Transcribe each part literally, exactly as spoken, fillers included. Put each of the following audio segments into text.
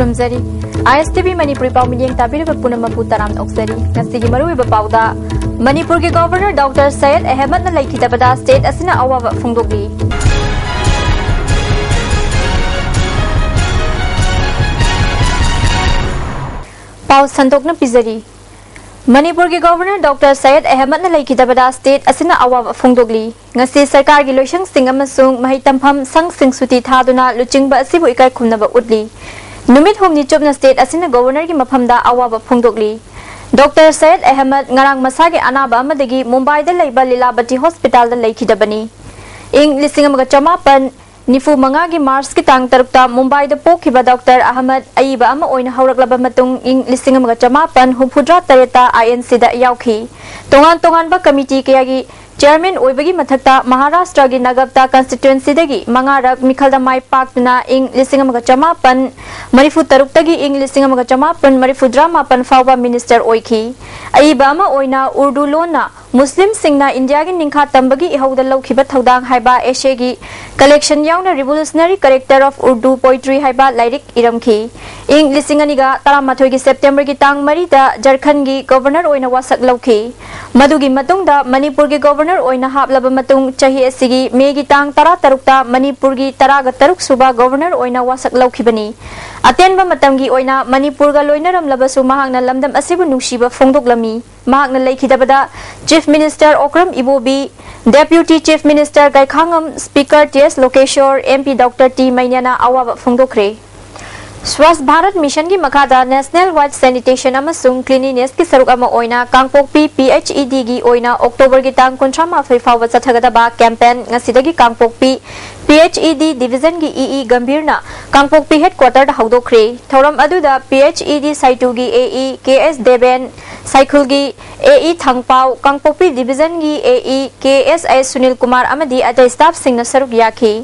ꯊꯝꯖꯔꯤ꯫ ꯑꯥꯏ ꯑꯦꯁ T V Manipuri ꯄꯥꯎ ꯃꯤꯠꯌꯦꯡ ꯇꯥꯕꯤꯔꯤꯕ ꯄꯨꯝꯅꯃꯛꯄꯨ ꯇꯔꯥꯝꯅ ꯑꯣꯛꯆꯔꯤ꯫ ꯉꯁꯤꯒꯤ ꯃꯔꯨꯑꯣꯏꯕ ꯄꯥꯎꯗ, ꯃꯅꯤꯄꯨꯔꯒꯤ ꯒꯣꯚꯔꯅꯔ ꯗꯣꯛꯇꯔ ꯁꯌꯦꯗ ꯑꯍꯃꯗꯅ ꯂꯩꯈꯤꯗꯕꯗ ꯁ꯭ꯇꯦꯠ ꯑꯁꯤꯅ ꯑꯋꯥꯕ ꯐꯣꯡꯗꯣꯛꯂꯤ꯫ ꯄꯥꯎ ꯁꯟꯗꯣꯛꯅ ꯄꯤꯖꯔꯤ꯫ ꯃꯅꯤꯄꯨꯔꯒꯤ ꯒꯣꯚꯔꯅꯔ ꯗꯣꯛꯇꯔ ꯁꯌꯦꯗ ꯑꯍꯃꯗꯅ ꯂꯩꯈꯤꯗꯕꯗ ꯁ꯭ꯇꯦꯠ ꯑꯁꯤꯅ ꯑꯋꯥꯕ ꯐꯣꯡꯗꯣꯛꯂꯤ꯫ ꯉꯁꯤ ꯁꯔꯀꯥꯔꯒꯤ ꯂꯣꯏꯁꯪꯁꯤꯡ ꯑꯃꯁꯨꯡ ꯃꯍꯩ ꯇꯝꯐꯝ ꯁꯪꯁꯤꯡ ꯁꯨꯇꯤ ꯊꯥꯗꯨꯅ ꯂꯨꯆꯤꯡꯕ ꯑꯁꯤꯕꯨ ꯏꯀꯥꯏ ꯈꯨꯝꯅꯕ ꯎꯠꯂꯤ꯫ ꯅꯨꯃꯤꯠ ꯍꯨꯝꯅꯤ ꯆꯨꯞꯅ ꯁ꯭ꯇꯦꯠ ꯑꯁꯤꯅ ꯒꯣꯚꯔꯅꯔꯒꯤ ꯃꯐꯝꯗ ꯑꯋꯥꯕ ꯐꯣꯡꯗꯣꯛꯂꯤ꯫ ꯗꯣꯛꯇꯔ ꯁꯌꯦꯗ ꯑꯍꯃꯗ ꯉꯔꯥꯡ ꯃꯁꯥꯒꯤ ꯑꯅꯥꯕ ꯑꯃꯗꯒꯤ ꯃꯨꯝꯕꯥꯏꯗ ꯂꯩꯕ ꯂꯤꯂꯥꯕꯇꯤ ꯍꯣꯁꯄꯤꯇꯥꯜꯗ ꯂꯩꯈꯤꯗꯕꯅꯤ꯫ ꯏꯪ ꯂꯤꯁꯤꯡ ꯑꯃꯒ ꯆꯃꯥꯄꯟ ꯅꯤꯐꯨ ꯃꯉꯥꯒꯤ ꯃꯥꯔꯆꯀꯤ ꯇꯥꯡ ꯇꯔꯨꯛꯇ ꯃꯨꯝꯕꯥꯏꯗ ꯄꯣꯛꯈꯤꯕ ꯗꯣꯛꯇꯔ ꯑꯍꯃꯗ ꯑꯏꯕ ꯑꯃ ꯑꯣꯏꯅ ꯍꯧꯔꯛꯂꯕ ꯃꯇꯨꯡ, ꯏꯪ ꯂꯤꯁꯤꯡ ꯑꯃꯒ ꯆꯃꯥꯄꯟ ꯍꯨꯝꯐꯨꯇꯔꯥ ꯇꯔꯦꯠꯇ ꯑꯥꯏ ꯑꯦꯟ ꯁꯤꯗ ꯌꯥꯎꯈꯤ꯫ ꯇꯣꯉꯥꯟ ꯇꯣꯉꯥꯟꯕ ꯀꯃꯤꯇꯤ ꯀꯌꯥꯒꯤ ꯆꯤꯌꯔꯃꯦꯟ ꯑꯣꯏꯕꯒꯤ ꯃꯊꯛꯇ, ꯃꯍꯥꯔꯥꯁꯇ꯭ꯔꯒꯤ ꯅꯥꯒꯞꯇ ꯀꯟꯁꯇꯤꯇ꯭ꯋꯦꯟꯁꯤꯗꯒꯤ ꯃꯉꯥꯔꯛ ꯃꯤꯈꯜꯗ ꯃꯥꯏ ꯄꯥꯛꯇꯨꯅ ꯏꯪ ꯂꯤꯁꯤꯡ ꯑꯃꯒ ꯆꯃꯥꯄꯟ ꯃꯔꯤꯐꯨ ꯇꯔꯨꯛꯇꯒꯤ ꯏꯪ ꯂꯤꯁꯤꯡ ꯑꯃꯒ ꯆꯃꯥꯄꯟ ꯃꯔꯤꯐꯨꯇꯔꯥ ꯃꯥꯄꯟ ꯐꯥꯎꯕ ꯃꯤꯅꯤꯁꯇꯔ ꯑꯣꯏꯈꯤ꯫ ꯑꯏꯕ ꯑꯃ ꯑꯣꯏꯅ ꯎꯔꯗꯨ ꯂꯣꯟꯅ ꯃꯨꯁꯂꯤꯝꯁꯤꯡꯅ ꯏꯟꯗꯤꯌꯥꯒꯤ ꯅꯤꯡꯈꯥ ꯇꯝꯕꯒꯤ ꯏꯍꯧꯗ ꯂꯧꯈꯤꯕ ꯊꯧꯗꯥꯡ ꯍꯥꯏꯕ ꯑꯦꯁꯦꯒꯤ ꯀꯂꯦꯛꯁꯟ ꯌꯥꯎꯅ Revolutionary Character of Urdu Poetry ꯍꯥꯏꯕ ꯂꯥꯏꯔꯤꯛ ꯏꯔꯝꯈꯤ꯫ ꯏꯪ ꯂꯤꯁꯤꯡ ꯑꯅꯤꯒ ꯇꯔꯥꯃꯥꯊꯣꯏꯒꯤ ꯁꯦꯞꯇꯦꯝꯕꯔꯒꯤ ꯇꯥꯡ ꯃꯔꯤꯗ ꯖꯔꯈꯟꯒꯤ ꯒꯣꯚꯔꯅꯔ ꯑꯣꯏꯅ ꯋꯥꯁꯛ ꯂꯧꯈꯤ꯫ ꯃꯗꯨꯒꯤ ꯃꯇꯨꯡꯗ ꯃꯅꯤꯄꯨꯔꯒꯤ ꯒꯣꯚꯔꯅꯔ ꯑꯣꯏꯅ ꯍꯥꯞꯂꯕ ꯃꯇꯨꯡ, ꯆꯍꯤ ꯑꯁꯤꯒꯤ ꯃꯦꯒꯤ ꯇꯥꯡ ꯇꯔꯥꯇꯔꯨꯛꯇ ꯃꯅꯤꯄꯨꯔꯒꯤ ꯇꯔꯥꯒ ꯇꯔꯨꯛ ꯁꯨꯕ ꯒꯣꯚꯔꯅꯔ ꯑꯣꯏꯅ ꯋꯥꯁꯛ ꯂꯧꯈꯤꯕꯅꯤ꯫ ꯑꯇꯦꯟꯕ ꯃꯇꯝꯒꯤ ꯑꯣꯏꯅ ꯃꯅꯤꯄꯨꯔꯒ ꯂꯣꯏꯅꯔꯝꯂꯕꯁꯨ, ꯃꯍꯥꯛꯅ ꯂꯝꯗꯝ ꯑꯁꯤꯕꯨ ꯅꯨꯡꯁꯤꯕ ꯐꯣꯡꯗꯣꯛꯂꯝꯃꯤ꯫ ꯃꯍꯥꯛꯅ ꯂꯩꯈꯤꯗꯕꯗ Chief Minister Okram Ibobi, Deputy Chief Minister Gaikhangam, Speaker T S Lokeshwar, M P doctor T ꯃꯩꯅ꯭ꯌꯥꯅ ꯑꯋꯥꯕ ꯐꯣꯡꯗꯣꯛꯈ꯭ꯔꯦ꯫ ꯁ꯭ꯋꯥꯁ ꯚꯥꯔꯠ ꯃꯤꯁꯟꯒꯤ ꯃꯈꯥꯗ National Wide Sanitation ꯑꯃꯁꯨꯡ Cleanlinessꯀꯤ ꯁꯔꯨꯛ ꯑꯃ ꯑꯣꯏꯅ ꯀꯥꯡꯄꯣꯛꯄꯤ ꯄꯤ ꯑꯩꯆ ꯏ ꯗꯤꯒꯤ ꯑꯣꯏꯅ ꯑꯣꯛꯇꯣꯕꯔꯒꯤ ꯇꯥꯡ ꯀꯨꯟꯊ꯭ꯔꯥ ꯃꯥꯊꯣꯏ ꯐꯥꯎꯕ ꯆꯠꯊꯒꯗꯕ campaign ꯉꯁꯤꯗꯒꯤ ꯀꯥꯡꯄꯣꯛꯄꯤ ꯄꯤ ꯑꯩꯆ ꯏ ꯗꯤ ꯗꯤꯚꯤꯖꯟꯒꯤ ꯏ ꯏ ꯒꯝꯚꯤꯔꯅ ꯀꯥꯡꯄꯣꯛꯄꯤ headquarterꯗ ꯍꯧꯗꯣꯛꯈ꯭ꯔꯦ꯫ ꯊꯧꯔꯝ ꯑꯗꯨꯗ ꯄꯤ ꯑꯩꯆ ꯏ ꯗꯤ ꯁꯥꯏꯇꯨꯒꯤ ꯑꯦ ꯏ ꯀꯦ ꯑꯦꯁ ꯗꯦꯕꯦꯟ, ꯁꯥꯏꯈꯨꯜꯒꯤ ꯑꯦ ꯏ ꯊꯥꯡꯄꯥꯎ, ꯀꯥꯡꯄꯣꯛꯄꯤ ꯗꯤꯚꯤꯖꯟꯒꯤ ꯑꯦ ꯏ ꯀꯦ ꯑꯦꯁ ꯑꯩꯆ ꯁꯨꯅꯤꯜ ꯀꯨꯃꯥꯔ ꯑꯃꯗꯤ ꯑꯇꯩ staffꯁꯤꯡꯅ ꯁꯔꯨꯛ ꯌꯥꯈꯤ꯫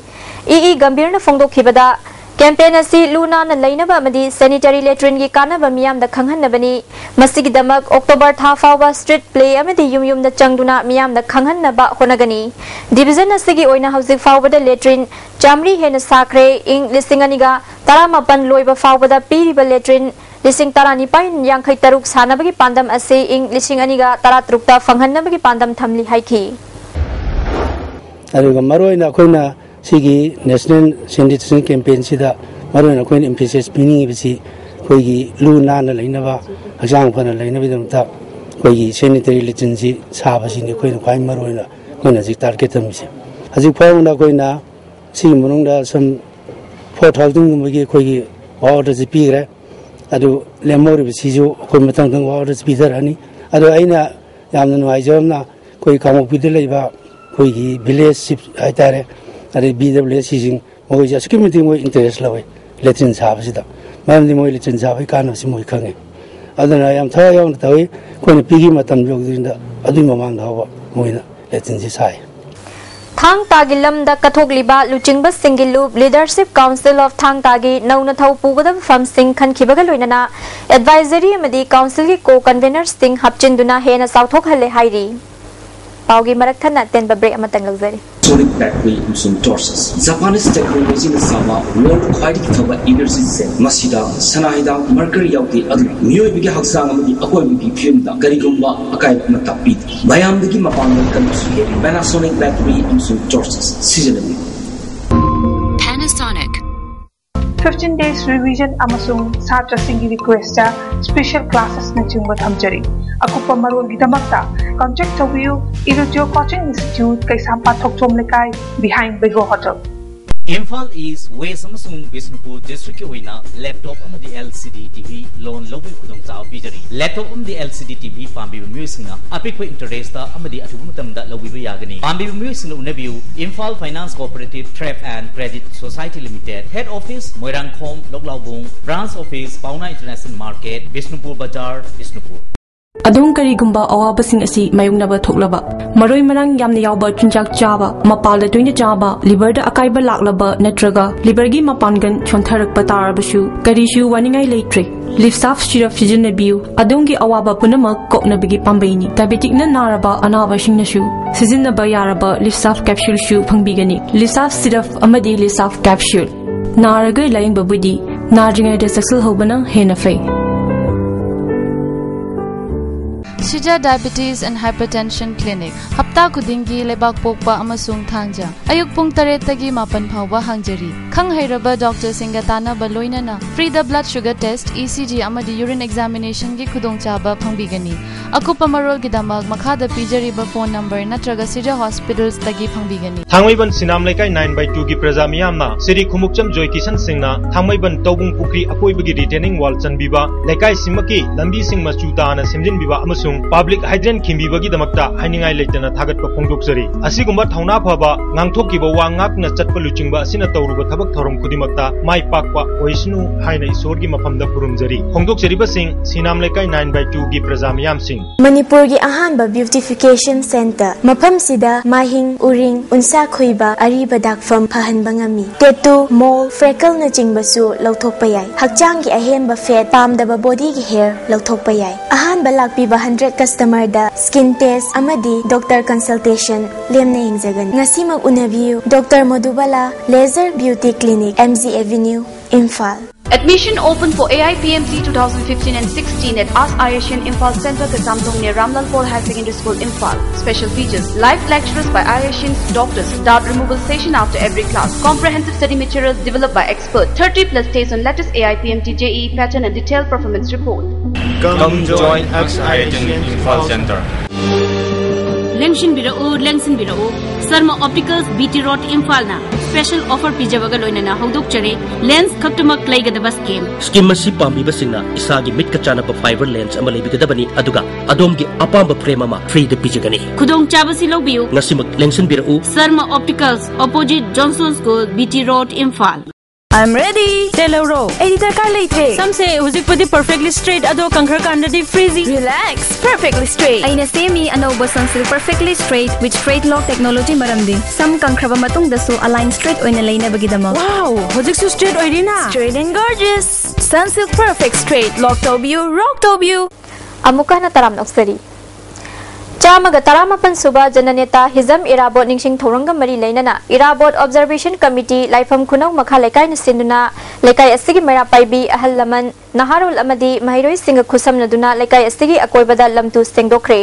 ꯏ ꯏ ꯒꯝꯚꯤꯔꯅ ꯐꯣꯡꯗꯣꯛꯈꯤꯕꯗ, ꯀꯦꯝꯄꯦꯟ ꯑꯁꯤ ꯂꯨ ꯅꯥꯟꯅ ꯂꯩꯅꯕ ꯑꯃꯗꯤ ꯁꯦꯅꯤꯇꯔꯤ ꯂꯦꯇ꯭ꯔꯤꯟꯒꯤ ꯀꯥꯟꯅꯕ ꯃꯤꯌꯥꯝꯗ ꯈꯪꯍꯟꯅꯕꯅꯤ꯫ ꯃꯁꯤꯒꯤꯗꯃꯛ ꯑꯣꯛꯇꯣꯕꯔ ꯊꯥ ꯐꯥꯎꯕ ꯁ꯭ꯇ꯭ꯔꯤꯠ ꯄ꯭ꯂꯦ ꯑꯃꯗꯤ ꯌꯨꯝ ꯌꯨꯝꯗ ꯆꯪꯗꯨꯅ ꯃꯤꯌꯥꯝꯗ ꯈꯪꯍꯟꯅꯕ ꯍꯣꯠꯅꯒꯅꯤ꯫ ꯗꯤꯕꯤꯖꯟ ꯑꯁꯤꯒꯤ ꯑꯣꯏꯅ ꯍꯧꯖꯤꯛ ꯐꯥꯎꯕꯗ ꯂꯦꯇ꯭ꯔꯤꯟ ꯆꯥꯃꯔꯤ ꯍꯦꯟꯅ ꯁꯥꯈ꯭ꯔꯦ꯫ ꯏꯪ ꯂꯤꯁꯤꯡ ꯑꯅꯤꯒ ꯇꯔꯥꯃꯥꯄꯟ ꯂꯣꯏꯕ ꯐꯥꯎꯕꯗ ꯄꯤꯔꯤꯕ ꯂꯦꯇ꯭ꯔꯤꯟ ꯂꯤꯁꯤꯡ ꯇꯔꯥꯅꯤꯄꯥꯟ ꯌꯥꯡꯈꯩ ꯇꯔꯨꯛ ꯁꯥꯟꯅꯕꯒꯤ ꯄꯥꯟꯗꯝ ꯑꯁꯤ ꯏꯪ ꯂꯤꯁꯤꯡ ꯑꯅꯤꯒ ꯇꯔꯥꯇꯔꯨꯛꯇ ꯐꯪꯍꯟꯅꯕꯒꯤ ꯄꯥꯟꯗꯝ ꯊꯝꯂꯤ ꯍꯥꯏꯈꯤ꯫ ꯑꯗꯨꯒ ꯃꯔꯨꯑꯣꯏꯅ ꯑꯩꯈꯣꯏꯅ ꯁꯤꯒꯤ ꯅꯦꯁꯅꯦꯜ ꯁꯦꯅꯤꯇꯦꯁꯟ ꯀꯦꯝꯄꯦꯟꯁꯤꯗ ꯃꯔꯨꯑꯣꯏꯅ ꯑꯩꯈꯣꯏꯅ ꯏꯝꯐꯦꯁꯤꯁ ꯄꯤꯅꯤꯡꯉꯤꯕꯁꯤ ꯑꯩꯈꯣꯏꯒꯤ ꯂꯨ ꯅꯥꯟꯅ ꯂꯩꯅꯕ, ꯍꯛꯆꯥꯡ ꯐꯅ ꯂꯩꯅꯕꯒꯤꯗꯃꯛꯇ ꯑꯩꯈꯣꯏꯒꯤ ꯁꯦꯅꯤꯇꯔꯤ ꯂꯦꯇ꯭ꯔꯤꯟꯁꯤ ꯁꯥꯕꯁꯤꯅꯤ ꯑꯩꯈꯣꯏꯅ ꯈ꯭ꯋꯥꯏ ꯃꯔꯨꯑꯣꯏꯅ ꯑꯩꯈꯣꯏꯅ ꯍꯧꯖꯤꯛ ꯇꯥꯔꯒꯦꯠ ꯊꯝꯃꯤꯁꯦ꯫ ꯍꯧꯖꯤꯛ ꯐꯥꯎꯕꯗ ꯑꯩꯈꯣꯏꯅ ꯁꯤꯒꯤ ꯃꯅꯨꯡꯗ ꯁꯝ ꯐꯣꯔ ꯊꯥꯎꯖꯟꯒꯨꯝꯕꯒꯤ ꯑꯩꯈꯣꯏꯒꯤ ꯋꯥꯛ ꯑꯣꯔꯗꯔꯁꯤ ꯄꯤꯈ꯭ꯔꯦ꯫ ꯑꯗꯨ ꯂꯦꯝꯍꯧꯔꯤꯕꯁꯤꯁꯨ ꯑꯩꯈꯣꯏ ꯃꯊꯪ ꯃꯊꯪ ꯋꯥꯛ ꯑꯣꯔꯗꯔꯁꯤ ꯄꯤꯊꯔꯛꯑꯅꯤ꯫ ꯑꯗꯣ ꯑꯩꯅ ꯌꯥꯝꯅ ꯅꯨꯡꯉꯥꯏꯖꯕ ꯑꯃꯅ ꯑꯩꯈꯣꯏ ꯀꯥꯡꯄꯣꯛꯄꯤꯗ ꯂꯩꯕ ꯑꯩꯈꯣꯏꯒꯤ ꯚꯤꯂꯦꯖ ꯆꯤꯐ ꯍꯥꯏꯇꯥꯔꯦ, ꯑꯗꯩ ꯕꯤ ꯗꯕ꯭ꯂꯤꯎ ꯑꯦꯁ ꯁꯤꯁꯤꯡ, ꯃꯈꯣꯏꯁꯦ ꯑꯁꯨꯛꯀꯤ ꯃꯇꯤꯛ ꯃꯣꯏ ꯏꯟꯇꯔꯦꯁ ꯂꯧꯋꯦ ꯂꯦꯇ꯭ꯔꯤꯟ ꯁꯥꯕꯁꯤꯗ꯫ ꯃꯔꯝꯗꯤ ꯃꯣꯏ ꯂꯦꯇ꯭ꯔꯤꯟ ꯁꯥꯕꯒꯤ ꯀꯥꯟꯅꯕꯁꯤ ꯃꯣꯏ ꯈꯪꯉꯦ꯫ ꯑꯗꯨꯅ ꯌꯥꯝ ꯊꯋꯥꯏ ꯌꯥꯎꯅ ꯇꯧꯋꯤ꯫ ꯑꯩꯈꯣꯏꯅ ꯄꯤꯈꯤꯕ ꯃꯇꯝ ꯌꯧꯗ꯭ꯔꯤꯉꯩꯗ ꯑꯗꯨꯒꯤ ꯃꯃꯥꯡꯗ ꯐꯥꯎꯕ ꯃꯣꯏꯅ ꯂꯦꯇ꯭ꯔꯤꯟꯁꯤ ꯁꯥꯏ꯫ ꯊꯥꯡ ꯇꯥꯒꯤ ꯂꯝꯗ ꯀꯠꯊꯣꯛꯂꯤꯕ ꯂꯨꯆꯤꯡꯕꯁꯤꯡꯒꯤ ꯂꯨꯞ Leadership Council of ꯊꯥꯡ ꯇꯥꯒꯤ ꯅꯧꯅ ꯊꯧ ꯄꯨꯒꯗꯕ ꯐꯝꯁꯤꯡ ꯈꯟꯈꯤꯕꯒ ꯂꯣꯏꯅꯅ ꯑꯦꯗꯚꯥꯏꯖꯔꯤ ꯑꯃꯗꯤ ꯀꯥꯎꯟꯁꯤꯜꯒꯤ ꯀꯣ ꯀꯟꯚꯦꯅꯔꯁꯤꯡ ꯍꯥꯞꯆꯤꯟꯗꯨꯅ ꯍꯦꯟꯅ ꯆꯥꯎꯊꯣꯛꯍꯜꯂꯦ ꯍꯥꯏꯔꯤ꯫ ꯄꯥꯎꯒꯤ ꯃꯔꯛ ꯊꯠꯅ ꯑꯇꯦꯟꯕ ꯕ꯭ꯔꯦꯛ ꯑꯃꯇꯪ ꯂꯧꯖꯔꯤ꯫ Sonic Battery ꯑꯃꯁꯨꯡ Torches, Japanese technologyꯅ ꯁꯥꯕ world ꯈ꯭ꯋꯥꯏꯗꯒꯤ ꯐꯕ energy set꯫ ꯃꯁꯤꯗ ꯁꯅꯥ ꯍꯤꯗꯥꯛ mercury ꯌꯥꯎꯗꯦ, ꯑꯗꯨꯅ ꯃꯤꯑꯣꯏꯕꯒꯤ ꯍꯛꯆꯥꯡ ꯑꯃꯗꯤ ꯑꯀꯣꯏꯕꯒꯤ ꯐꯤꯕꯝꯗ ꯀꯔꯤꯒꯨꯝꯕ ꯑꯀꯥꯏꯕ ꯑꯃꯠꯇ ꯄꯤꯗꯦ꯫ ꯃꯌꯥꯝꯗꯒꯤ ꯃꯄꯥꯡꯒꯜ ꯀꯟꯕꯁꯨ ꯍꯦꯜꯂꯤ꯫ Panasonic Battery ꯑꯃꯁꯨꯡ Torches ꯁꯤꯖꯤꯟꯅꯕꯤꯌꯨ꯫ Panasonic. Fifteen days revision ꯑꯃꯁꯨꯡ ꯁꯥꯇ꯭ꯔꯁꯤꯡꯒꯤ requestꯇ special classesꯅꯆꯤꯡꯕ ꯊꯝꯖꯔꯤ꯫ ꯑꯀꯨꯞꯄ ꯃꯔꯣꯜꯒꯤꯗꯃꯛꯇ contact ꯇꯧꯕꯤꯌꯨ, Irutio Coaching Institute, ꯀꯩꯁꯥꯝꯄꯥꯠ ꯊꯣꯛꯆꯣꯝ ꯂꯩꯀꯥꯏ, behind Bego Hotel꯫ ꯏꯝꯐꯥꯜ ꯏꯁ, ꯋꯦꯁ ꯑꯃꯁꯨꯡ ꯕꯤꯁꯅꯨꯄꯨꯔ districtꯀꯤ ꯑꯣꯏꯅ laptop ꯑꯃꯗꯤ L C D T V loan ꯂꯧꯕꯒꯤ ꯈꯨꯗꯣꯡꯆꯥꯕ ꯄꯤꯖꯔꯤ꯫ Laptop ꯑꯃꯗꯤ L C D T V ꯄꯥꯝꯕꯤꯕ ꯃꯤꯑꯣꯏꯁꯤꯡꯅ ꯑꯄꯤꯛꯄ interestꯇ ꯑꯃꯗꯤ ꯑꯊꯨꯕ ꯃꯇꯝꯗ ꯂꯧꯕꯤꯕ ꯌꯥꯒꯅꯤ꯫ ꯄꯥꯝꯕꯤꯕ ꯃꯤꯑꯣꯏꯁꯤꯡꯅ ꯎꯅꯕꯤꯌꯨ, Imphal Finance Cooperative Trade and Credit Society Limited, Head Office Moirangkhom, ꯂꯣꯛꯂꯥꯎꯕꯨꯡ, Branch Office Paona International Market, Bishnupur ꯕꯖꯥꯔ, ꯕꯤꯁꯅꯨꯄꯨꯔ꯫ ꯑꯗꯣꯝ ꯀꯔꯤꯒꯨꯝꯕ ꯑꯋꯥꯕꯁꯤꯡ ꯑꯁꯤ ꯃꯥꯌꯣꯛꯅꯕ ꯊꯣꯛꯂꯕ, ꯃꯔꯣꯏ ꯃꯔꯥꯡ ꯌꯥꯝꯅ ꯌꯥꯎꯕ ꯆꯤꯟꯖꯥꯛ ꯆꯥꯕ, ꯃꯄꯥꯜꯗ ꯇꯣꯏꯅ ꯆꯥꯕ, ꯂꯤꯚꯔꯗ ꯑꯀꯥꯏꯕ ꯂꯥꯛꯂꯕ ꯅꯠꯇ꯭ꯔꯒ ꯂꯤꯚꯔꯒꯤ ꯃꯄꯥꯡꯒꯜ ꯁꯣꯟꯊꯔꯛꯄ ꯇꯥꯔꯕꯁꯨ, ꯀꯔꯤꯁꯨ ꯋꯥꯅꯤꯡꯉꯥꯏ ꯂꯩꯇ꯭ꯔꯦ꯫ ꯂꯤꯞꯁꯥꯐ ꯁꯤꯔꯞ ꯁꯤꯖꯤꯟꯅꯕꯤꯌꯨ꯫ ꯑꯗꯣꯝꯒꯤ ꯑꯋꯥꯕ ꯄꯨꯝꯅꯃꯛ ꯀꯣꯛꯅꯕꯒꯤ ꯄꯥꯝꯕꯩꯅꯤ꯫ ꯗꯥꯏꯕꯦꯇꯤꯛꯅ ꯅꯥꯔꯕ ꯑꯅꯥꯕꯁꯤꯡꯅꯁꯨ ꯁꯤꯖꯤꯟꯅꯕ ꯌꯥꯔꯕ ꯂꯤꯞꯁꯥꯐ ꯀꯦꯞꯁꯨꯜꯁꯨ ꯐꯪꯕꯤꯒꯅꯤ꯫ ꯂꯤꯞꯁꯥꯐ ꯁꯤꯔꯞ ꯑꯃꯗꯤ ꯂꯤꯞꯁꯥꯐ ꯀꯦꯞꯁꯨꯜ꯫ ꯅꯥꯔꯒ ꯂꯥꯌꯦꯡꯕꯕꯨꯗꯤ ꯅꯥꯗ꯭ꯔꯤꯉꯩꯗ ꯆꯦꯛꯁꯤꯜꯍꯧꯕꯅ ꯍꯦꯟꯅ ꯐꯩ꯫ Shija Diabetes and Hypertension Clinic ꯍꯞꯇꯥ ꯈꯨꯗꯤꯡꯒꯤ ꯂꯩꯕꯥꯛ ꯄꯣꯛꯄ ꯑꯃꯁꯨꯡ ꯊꯥꯡꯖ ꯑꯌꯨꯛ ꯄꯨꯡ ꯇꯔꯦꯠꯇꯒꯤ ꯃꯥꯄꯟ ꯐꯥꯎꯕ ꯍꯥꯡꯖꯔꯤ꯫ ꯈꯪ ꯍꯩꯔꯕ ꯗꯣꯛꯇꯔꯁꯤꯡꯒ ꯇꯥꯟꯅꯕ ꯂꯣꯏꯅꯅ free the blood sugar test, E C G ꯑꯃꯗꯤ urine examination ꯒꯤ ꯈꯨꯗꯣꯡꯆꯥꯕ ꯐꯪꯕꯤꯒꯅꯤ꯫ ꯑꯀꯨꯞꯄ ꯃꯔꯣꯜꯒꯤꯗꯃꯛ ꯃꯈꯥꯗ ꯄꯤꯖꯔꯤꯕ ꯐꯣꯟ ꯅꯝꯕꯔ ꯅꯠꯇ꯭ꯔꯒ ꯁꯤꯖꯥ ꯍꯣꯁꯄꯤꯇꯥꯜꯁꯇꯒꯤ ꯐꯪꯕꯤꯒꯅꯤ꯫ ꯊꯥꯡꯃꯩꯕꯟ ꯁꯤꯅꯥꯝ ꯂꯩꯀꯥꯏ nine by two ꯒꯤ ꯄ꯭ꯔꯖꯥ ꯃꯤꯌꯥꯝꯅ ꯁ꯭ꯔꯤ ꯈꯨꯃꯨꯛꯆꯝ ꯖꯣꯏ ꯀꯤꯁꯟ ꯁꯤꯡꯅ ꯊꯥꯡꯃꯩꯕꯟ ꯇꯧꯕꯨꯡ ꯄꯨꯈ꯭ꯔꯤ ꯑꯀꯣꯏꯕꯒꯤ retaining wall ꯆꯟꯕꯤꯕ, ꯂꯩꯀꯥꯏꯁꯤꯃꯛꯀꯤ ꯂꯝꯕꯤꯁꯤꯡ ꯃꯆꯨ ꯇꯥꯅ ꯁꯦꯝꯖꯤꯟꯕꯤꯕ ꯑꯃꯁꯨꯡ public hydrant ꯈꯤꯟꯕꯤꯕꯒꯤꯗꯃꯛꯇ ꯍꯥꯏꯅꯤꯡꯉꯥꯏ ꯂꯩꯇꯅ ꯊꯥꯒꯠꯄ ꯐꯣꯡꯗꯣꯛꯆꯔꯤ꯫ ꯑꯁꯤꯒꯨꯝꯕ ꯊꯧꯅꯥ ꯐꯕ, ꯉꯥꯡꯊꯣꯛꯈꯤꯕ ꯋꯥ ꯉꯥꯛꯅ ꯆꯠꯄ ꯂꯨꯆꯤꯡꯕ ꯑꯁꯤꯅ ꯇꯧꯔꯨꯕ ꯊꯕꯛ ꯊꯧꯔꯝ ꯈꯨꯗꯤꯡꯃꯛꯇ ꯃꯥꯏ ꯄꯥꯛꯄ ꯑꯣꯏꯁꯅꯨ ꯍꯥꯏꯅ ꯏꯁꯣꯔꯒꯤ ꯃꯐꯝꯗ ꯈꯨꯔꯨꯝꯖꯔꯤ꯫ ꯐꯣꯡꯗꯣꯛꯆꯔꯤꯕꯁꯤꯡ ꯁꯤꯅꯥꯝ ꯂꯩꯀꯥꯏ nine by two ꯒꯤ ꯄ꯭ꯔꯖꯥ ꯃꯤꯌꯥꯝꯁꯤꯡ꯫ ꯃꯅꯤꯄꯨꯔꯒꯤ ꯑꯍꯥꯟꯕ beautification centre꯫ ꯃꯐꯝꯁꯤꯗ ꯃꯥꯏꯍꯤꯡ, ꯎꯔꯤꯡ, ꯎꯟꯁꯥ ꯈꯣꯏꯕ, ꯑꯔꯤꯕ ꯗꯥꯛꯐꯝ ꯐꯍꯟꯕ ꯉꯝꯃꯤ꯫ Tattoo, mole, freckle ꯅꯆꯤꯡꯕꯁꯨ ꯂꯧꯊꯣꯛꯄ ꯌꯥꯏ꯫ ꯍꯛꯆꯥꯡꯒꯤ ꯑꯍꯦꯟꯕ fat, ꯄꯥꯝꯗꯕ body ꯒꯤ hair ꯂꯧꯊꯣꯛꯄ ꯌꯥꯏ꯫ ꯑꯍꯥꯟꯕ ꯂꯥꯛꯄꯤꯕ hundred customer ꯗ skin test ꯑꯃꯗꯤ doctor consultation ꯂꯦꯝꯅ ꯌꯦꯡꯖꯒꯅꯤ꯫ ꯉꯁꯤꯃꯛ ꯎꯅꯕꯤꯌꯨ꯫ Doctor ꯃꯣꯗꯨꯕꯥꯂꯥ, Laser Beauty Clinic, M G Avenue, Imphal. Admission open for A I P M T two thousand fifteen and sixteen at ASK I S C N Imphal Centre, Kachamthong near Ramlal Paul Higher Secondary School, Imphal. Special features: live lecturers by I S C N's doctors, doubt removal session after every class, comprehensive study materials developed by expert, thirty plus test on latest A I P M T J E E pattern and detailed performance report. Come join ASK I S C N Imphal Centre. ꯂꯦꯡꯁꯤꯟꯕꯤꯔꯛꯎ, ꯂꯦꯡꯁꯤꯟꯕꯤꯔꯛꯎ꯫ Sharma Opticals, B T Road, ꯏꯝꯐꯥꯜꯅ special offer ꯄꯤꯖꯕꯒ ꯂꯣꯏꯅꯅ ꯍꯧꯗꯣꯛꯆꯔꯤ꯫ Lens ꯈꯛꯇꯃꯛ ꯂꯩꯒꯗꯕ scheme꯫ Scheme ꯑꯁꯤ ꯄꯥꯝꯕꯤꯕꯁꯤꯡꯅ ꯏꯁꯥꯒꯤ ꯃꯤꯠꯀ ꯆꯥꯟꯅꯕ fibre lens ꯑꯃ ꯂꯩꯕꯤꯒꯗꯕꯅꯤ, ꯑꯗꯨꯒ ꯑꯗꯣꯝꯒꯤ ꯑꯄꯥꯝꯕ frame ꯑꯃ free ꯗ ꯄꯤꯖꯒꯅꯤ꯫ ꯈꯨꯗꯣꯡꯆꯥꯕꯁꯤ ꯂꯧꯕꯤꯌꯨ꯫ ꯉꯁꯤꯃꯛ ꯂꯦꯡꯁꯤꯟꯕꯤꯔꯛꯎ꯫ Sharma Opticals, opposite Johnson School, B T Road, Imphal. I'm ready. ꯇꯦꯜꯍꯧꯔꯣ꯫ ꯑꯩꯗꯤ ꯗꯔꯀꯥꯔ ꯂꯩꯇ꯭ꯔꯦ꯫ ꯁꯝꯁꯦ ꯍꯧꯖꯤꯛꯄꯨꯗꯤ perfectly straight ꯑꯗꯣ ꯀꯪꯈ꯭ꯔꯀꯥꯟꯗꯗꯤ frizzy꯫ Relax, perfectly straight. ꯑꯩꯅ ꯁꯦꯝꯃꯤ ꯑꯅꯧꯕ Sunsilk Perfectly Straight with Straight Lock Technology ꯃꯔꯝꯗꯤ ꯁꯝ ꯀꯪꯈ꯭ꯔꯕ ꯃꯇꯨꯡꯗꯁꯨ ꯑꯂꯥꯏꯟ ꯁ꯭ꯇ꯭ꯔꯦꯠ ꯑꯣꯏꯅ ꯂꯩꯅꯕꯒꯤꯗꯃꯛ꯫ Wow, ꯍꯧꯖꯤꯛꯁꯨ straight ꯑꯣꯏꯔꯤꯅ꯫ Straight and gorgeous. Sunsilk Perfect Straight Lock ꯇꯧꯕꯤꯌꯨ, rock ꯇꯧꯕꯤꯌꯨ꯫ ꯑꯃꯨꯛꯀ ꯍꯟꯅ ꯇꯔꯥꯝꯅ ꯑꯣꯛꯆꯔꯤ꯫ ꯆꯥꯝꯃꯒ ꯇꯔꯥꯃꯥꯄꯟ ꯁꯨꯕ ꯖꯅꯅꯦꯇꯥ ꯍꯤꯖꯝ ꯏꯔꯥꯕꯣꯠ ꯅꯤꯡꯁꯤꯡ ꯊꯧꯔꯝꯒ ꯃꯔꯤ ꯂꯩꯅꯅ ꯏꯔꯥꯕꯣꯠ Observation Committee ꯂꯥꯏꯐꯝ ꯈꯨꯅꯧ ꯃꯈꯥ ꯂꯩꯀꯥꯏꯅ ꯁꯤꯟꯗꯨꯅ ꯂꯩꯀꯥꯏ ꯑꯁꯤꯒꯤ ꯃꯩꯔꯥ ꯄꯥꯏꯕꯤ, ꯑꯍꯜ ꯂꯃꯟ, ꯅꯍꯥꯔꯣꯜ ꯑꯃꯗꯤ ꯃꯍꯩꯔꯣꯏꯁꯤꯡꯒ ꯈꯨꯠꯁꯝꯅꯗꯨꯅ ꯂꯩꯀꯥꯏ ꯑꯁꯤꯒꯤ ꯑꯀꯣꯏꯕꯗ ꯂꯝ ꯇꯨ ꯁꯦꯡꯗꯣꯛꯈ꯭ꯔꯦ꯫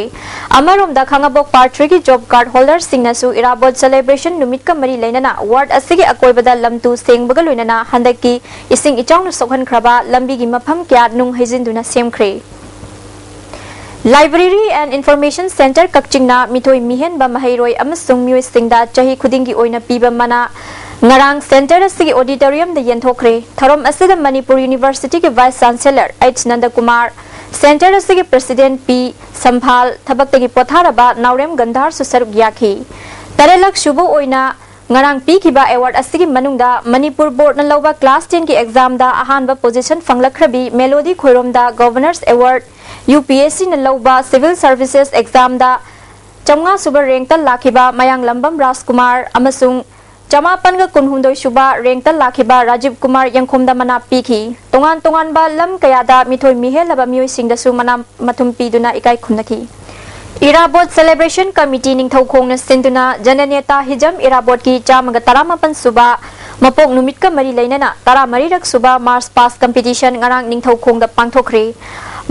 ꯑꯃꯔꯣꯝꯗ ꯈꯥꯉꯕꯣꯛ Part Three ꯒꯤ job card holder ꯁꯤꯡꯅꯁꯨ ꯏꯔꯥꯕꯣꯠ celebration ꯅꯨꯃꯤꯠꯀ ꯃꯔꯤ ꯂꯩꯅꯅ ward ꯑꯁꯤꯒꯤ ꯑꯀꯣꯏꯕꯗ ꯂꯝ ꯇꯨ ꯁꯦꯡꯕꯒ ꯂꯣꯏꯅꯅ ꯍꯟꯗꯛꯀꯤ ꯏꯁꯤꯡ ꯏꯆꯥꯎꯅ ꯁꯣꯛꯍꯟꯈ꯭ꯔꯕ ꯂꯝꯕꯤꯒꯤ ꯃꯐꯝ ꯀꯌꯥ ꯅꯨꯡ ꯍꯩꯖꯤꯟꯗꯨꯅ ꯁꯦꯝꯈ꯭ꯔꯦ꯫ Library and Information Centre ꯀꯛꯆꯤꯡꯅ ꯃꯤꯊꯣꯏ ꯃꯤꯍꯦꯟꯕ ꯃꯍꯩꯔꯣꯏ ꯑꯃꯁꯨꯡ ꯃꯤꯑꯣꯏꯁꯤꯡꯗ ꯆꯍꯤ ꯈꯨꯗꯤꯡꯒꯤ ꯑꯣꯏꯅ ꯄꯤꯕ ꯃꯅꯥ ꯉꯔꯥꯡ centre ꯑꯁꯤꯒꯤ auditorium ꯗ ꯌꯦꯟꯊꯣꯛꯈ꯭ꯔꯦ꯫ ꯊꯧꯔꯝ ꯑꯁꯤꯗ ꯃꯅꯤꯄꯨꯔ University ꯒꯤ Vice Chancellor H ꯅꯟꯗꯀꯨꯃꯥꯔ, centre ꯑꯁꯤꯒꯤ President P ꯁꯝꯐꯥꯜ, ꯊꯕꯛꯇꯒꯤ ꯄꯣꯊꯥꯔꯕ ꯅꯥꯎꯔꯦꯝ ꯒꯟꯙꯥꯔꯁꯨ ꯁꯔꯨꯛ ꯌꯥꯈꯤ꯫ ꯇꯔꯦꯠꯂꯛ ꯁꯨꯕ ꯑꯣꯏꯅ ꯉꯔꯥꯡ ꯄꯤꯈꯤꯕ award ꯑꯁꯤꯒꯤ ꯃꯅꯨꯡꯗ ꯃꯅꯤꯄꯨꯔ board ꯅ ꯂꯧꯕ class ten ꯒꯤ exam ꯗ ꯑꯍꯥꯟꯕ position ꯐꯪꯂꯛꯈ꯭ꯔꯕꯤ ꯃꯦꯂꯣꯗꯤ ꯈꯣꯏꯔꯣꯝꯗ Governor's Award, U P S C ꯅ ꯂꯧꯕ civil services exam ꯗ ꯆꯥꯝꯃꯉꯥ ꯁꯨꯕ rank ꯇ ꯂꯥꯛꯈꯤꯕ ꯃꯌꯥꯡꯂꯝꯕꯝ ꯔꯥꯖꯀꯨꯃꯥꯔ ꯑꯃꯁꯨꯡ ꯆꯃꯥꯄꯟꯒ ꯀꯨꯟꯍꯨꯝꯗꯣꯏ ꯁꯨꯕ rank ꯇ ꯂꯥꯛꯈꯤꯕ ꯔꯥꯖꯤꯕ ꯀꯨꯃꯥꯔ ꯌꯦꯡꯈꯣꯝꯗ ꯃꯅꯥ ꯄꯤꯈꯤ꯫ ꯇꯣꯉꯥꯟ ꯇꯣꯉꯥꯟꯕ ꯂꯝ ꯀꯌꯥꯗ ꯃꯤꯊꯣꯏ ꯃꯤꯍꯦꯜꯂꯕ ꯃꯤꯑꯣꯏꯁꯤꯡꯗꯁꯨ ꯃꯅꯥ ꯃꯊꯨꯝ ꯄꯤꯗꯨꯅ ꯏꯀꯥꯏ ꯈꯨꯝꯅꯈꯤ꯫ ꯏꯔꯥꯕꯣꯠ Celebration Committee ꯅꯤꯡꯊꯧꯈꯣꯡꯅ ꯁꯤꯟꯗꯨꯅ ꯖꯅꯅꯦꯇꯥ ꯍꯤꯖꯝ ꯏꯔꯥꯕꯣꯠꯀꯤ ꯆꯥꯝꯃꯒ ꯇꯔꯥꯃꯥꯄꯟ ꯁꯨꯕ ꯃꯄꯣꯛ ꯅꯨꯃꯤꯠꯀ ꯃꯔꯤ ꯂꯩꯅꯅ ꯇꯔꯥꯃꯔꯤꯔꯛ ꯁꯨꯕ March Past Competition ꯉꯔꯥꯡ ꯅꯤꯡꯊꯧꯈꯣꯡꯗ ꯄꯥꯡꯊꯣꯛꯈ꯭ꯔꯦ꯫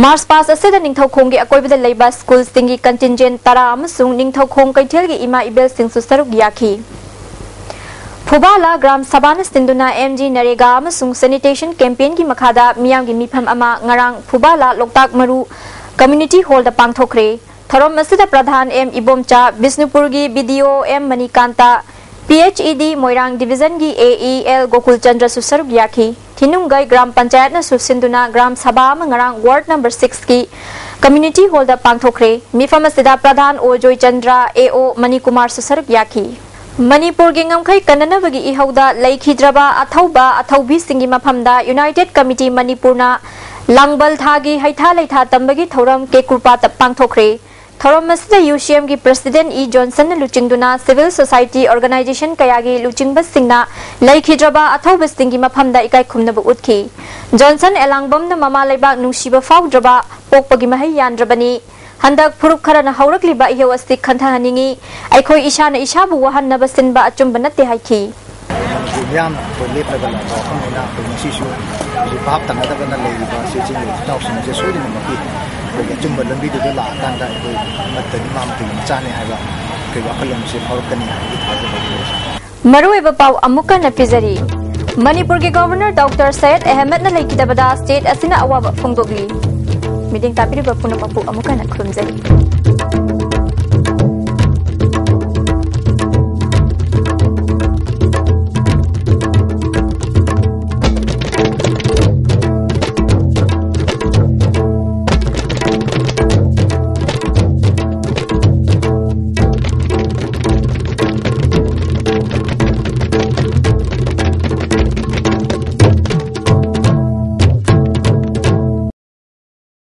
March Past ꯑꯁꯤꯗ ꯅꯤꯡꯊꯧꯈꯣꯡꯒꯤ ꯑꯀꯣꯏꯕꯗ ꯂꯩꯕ school ꯁꯤꯡꯒꯤ contingent ꯇꯔꯥ ꯑꯃꯁꯨꯡ ꯅꯤꯡꯊꯧꯈꯣꯡ ꯀꯩꯊꯦꯜꯒꯤ ꯏꯃꯥ ꯏꯕꯦꯜꯁꯤꯡꯁꯨ ꯁꯔꯨꯛ ꯌꯥꯈꯤ꯫ ꯐꯨꯕꯥꯂꯥ ꯒ꯭ꯔꯥꯝ ꯁꯚꯥꯅ ꯁꯤꯟꯗꯨꯅ M G ꯅꯔꯦꯒꯥ ꯑꯃꯁꯨꯡ sanitation campaign ꯒꯤ ꯃꯈꯥꯗ ꯃꯤꯌꯥꯝꯒꯤ ꯃꯤꯐꯝ ꯑꯃ ꯉꯔꯥꯡ ꯐꯨꯕꯥꯂꯥ ꯂꯣꯛꯇꯥꯛ ꯃꯔꯨ community hall ꯗ ꯄꯥꯡꯊꯣꯛꯈ꯭ꯔꯦ꯫ ꯊꯧꯔꯝ ꯑꯁꯤꯗ ꯄ꯭ꯔꯙꯥꯟ ꯑꯦꯝ ꯏꯕꯣꯝꯆꯥ, ꯕꯤꯁꯅꯨꯄꯨꯔꯒꯤ B D O M Manikanta, P H E D Moirang division ꯒꯤ A E L ꯒꯣꯀꯨꯜ ꯆꯟꯗ꯭ꯔꯁꯨ ꯁꯔꯨꯛ ꯌꯥꯈꯤ꯫ ꯊꯤꯅꯨꯡꯒꯩ ꯒ꯭ꯔꯥꯝ ꯄꯟꯆꯥꯌꯠꯅꯁꯨ ꯁꯤꯟꯗꯨꯅ ꯒ꯭ꯔꯥꯝ ꯁꯚꯥ ꯑꯃ ꯉꯔꯥꯡ ward number six ꯀꯤ community hall ꯗ ꯄꯥꯡꯊꯣꯛꯈ꯭ꯔꯦ꯫ ꯃꯤꯐꯝ ꯑꯁꯤꯗ ꯄ꯭ꯔꯙꯥꯟ ꯑꯣ ꯖꯣꯏꯆꯟꯗ꯭ꯔ, A O ꯃꯅꯤꯀꯨꯃꯥꯔꯁꯨ ꯁꯔꯨꯛ ꯌꯥꯈꯤ꯫ ꯃꯅꯤꯄꯨꯔꯒꯤ ꯉꯝꯈꯩ ꯀꯟꯅꯅꯕꯒꯤ ꯏꯍꯧꯗ ꯂꯩꯈꯤꯗ꯭ꯔꯕ ꯑꯊꯧꯕ ꯑꯊꯧꯕꯤꯁꯤꯡꯒꯤ ꯃꯐꯝꯗ ꯌꯨꯅꯥꯏꯇꯦꯗ ꯀꯃꯤꯇꯤ ꯃꯅꯤꯄꯨꯔꯅ ꯂꯥꯡꯕꯜ ꯊꯥꯒꯤ ꯍꯩꯊꯥ ꯂꯩꯊꯥ ꯇꯝꯕꯒꯤ ꯊꯧꯔꯝ ꯀꯦꯀꯨꯔꯄꯥꯠꯇ ꯄꯥꯡꯊꯣꯛꯈ꯭ꯔꯦ꯫ ꯊꯧꯔꯝ ꯑꯁꯤꯗ ꯌꯨ ꯁꯤ ꯑꯦꯝꯒꯤ ꯄ꯭ꯔꯁꯤꯗꯦꯟ ꯏ ꯖꯣꯟꯁꯟꯅ ꯂꯨꯆꯤꯡꯗꯨꯅ ꯁꯤꯚꯤꯜ ꯁꯣꯁꯥꯏꯇꯤ ꯑꯣꯔꯒꯅꯥꯏꯖꯦꯁꯟ ꯀꯌꯥꯒꯤ ꯂꯨꯆꯤꯡꯕꯁꯤꯡꯅ ꯂꯩꯈꯤꯗ꯭ꯔꯕ ꯑꯊꯧꯕꯁꯤꯡꯒꯤ ꯃꯐꯝꯗ ꯏꯀꯥꯏ ꯈꯨꯝꯅꯕ ꯎꯠꯈꯤ꯫ ꯖꯣꯟꯁꯟ ꯑꯦꯂꯥꯡꯕꯝꯅ ꯃꯃꯥ ꯂꯩꯕꯥꯛ ꯅꯨꯡꯁꯤꯕ ꯐꯥꯎꯗ꯭ꯔꯕ ꯄꯣꯛꯄꯒꯤ ꯃꯍꯩ ꯌꯥꯟꯗ꯭ꯔꯕꯅꯤ꯫ ꯍꯟꯗꯛ ꯐꯨꯔꯨꯞ ꯈꯔꯅ ꯍꯧꯔꯛꯂꯤꯕ ꯏꯍꯧ ꯑꯁꯤ ꯈꯟꯊꯍꯟꯅꯤꯡꯏ꯫ ꯑꯩꯈꯣꯏ ꯏꯁꯥꯅ ꯏꯁꯥꯕꯨ ꯋꯥꯍꯟꯅꯕ ꯁꯤꯟꯕ ꯑꯆꯨꯝꯕ ꯅꯠꯇꯦ ꯍꯥꯏꯈꯤ꯫ ꯃꯌꯥꯝꯅ ꯑꯩꯈꯣꯏ ꯂꯦꯞꯂꯒ ꯂꯥꯛꯄ ꯋꯥꯐꯝꯅꯤꯅ ꯑꯩꯈꯣꯏ ꯉꯁꯤꯁꯨ ꯍꯧꯖꯤꯛ ꯚꯥꯞ ꯇꯥꯅꯗꯕꯅ ꯂꯩꯔꯤꯕ ꯁꯤ ꯏꯆꯤꯟ ꯏꯅꯥꯎꯁꯤꯡꯁꯦ ꯁꯣꯏꯗꯅꯃꯛꯀꯤ ꯑꯩꯈꯣꯏꯒꯤ ꯑꯆꯨꯝꯕ ꯂꯝꯕꯤꯗꯨꯗ ꯂꯥꯛꯑꯀꯥꯟꯗ ꯑꯩꯈꯣꯏ ꯑꯃꯠꯇꯅꯤ ꯃꯥ ꯑꯃꯠꯇꯒꯤ ꯃꯆꯥꯅꯤ ꯍꯥꯏꯕ ꯑꯩꯈꯣꯏ ꯋꯥꯈꯜꯂꯣꯟꯁꯦ ꯐꯥꯎꯔꯛꯀꯅꯤ ꯍꯥꯏꯕꯒꯤ ꯊꯥꯖꯕ ꯑꯗꯨ ꯂꯩ꯫ ꯃꯔꯨꯑꯣꯏꯕ ꯄꯥꯎ ꯑꯃꯨꯛ ꯍꯟꯅ ꯄꯤꯖꯔꯤ꯫ ꯃꯅꯤꯄꯨꯔꯒꯤ ꯒꯣꯚꯔꯅꯔ ꯗꯣꯛꯇꯔ ꯁꯌꯦꯗ ꯑꯍꯃꯦꯗꯅ ꯂꯩꯈꯤꯗꯕꯗ ꯁ꯭ꯇꯦꯠ ꯑꯁꯤꯅ ꯑꯋꯥꯕ ꯐꯣꯡꯗꯣꯛꯂꯤ꯫ ꯃꯤꯠꯌꯦꯡ ꯇꯥꯕꯤꯔꯤꯕ ꯄꯨꯝꯅꯃꯛꯄꯨ ꯑꯃꯨꯛ ꯍꯟꯅ ꯈꯨꯔꯨꯝꯖꯔꯤ꯫